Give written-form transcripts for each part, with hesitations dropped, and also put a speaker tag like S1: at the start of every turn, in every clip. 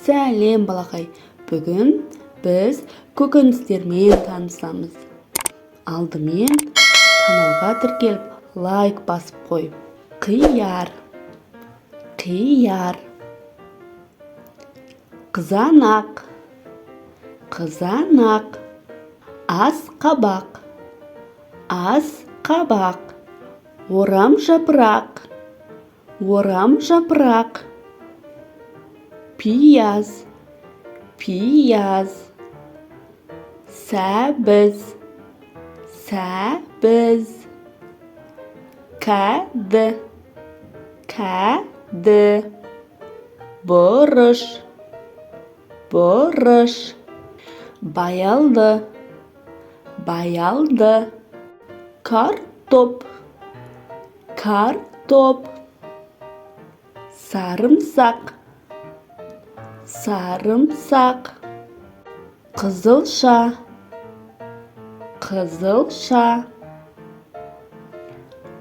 S1: Сәлем, балақай! Бүгін біз көкөністермен танысамыз. Алдымен каналға тіркеліп, лайк басып қой. Қияр, қияр. Қызанақ, қызанақ. Асқабақ, асқабақ. Орам жапырақ, орам жапырақ. Пияз, пияз. Сәбіз, сәбіз. Кәді, кәді. Бұрыш, бұрыш. Баялды, баялды. Картоп, картоп. Сарымсақ, сарымсақ. Қызылша, қызылша.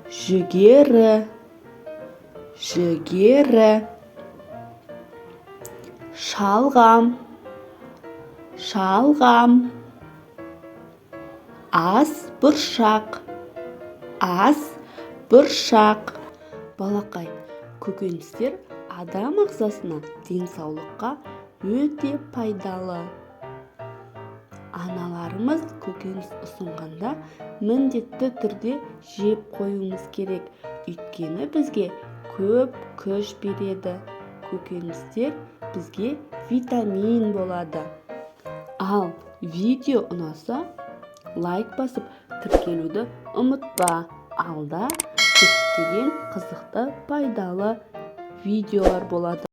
S1: Жүгері, жүгері. Шалғам, шалғам. Ас бұршақ, ас бұршақ. Балақай, көкөністер адам ағзасына, денсаулыққа өте пайдалы. Аналарымыз көкөніс ұсынғанда, міндетті түрде жеп қоюымыз керек, өйткені бізге көп күш береді. Көкөністер бізге витамин болады. Ал видео ұнаса, лайк басып, тіркелуді ұмытпа. Алда көптеген қызықты, пайдалы видеолар болады.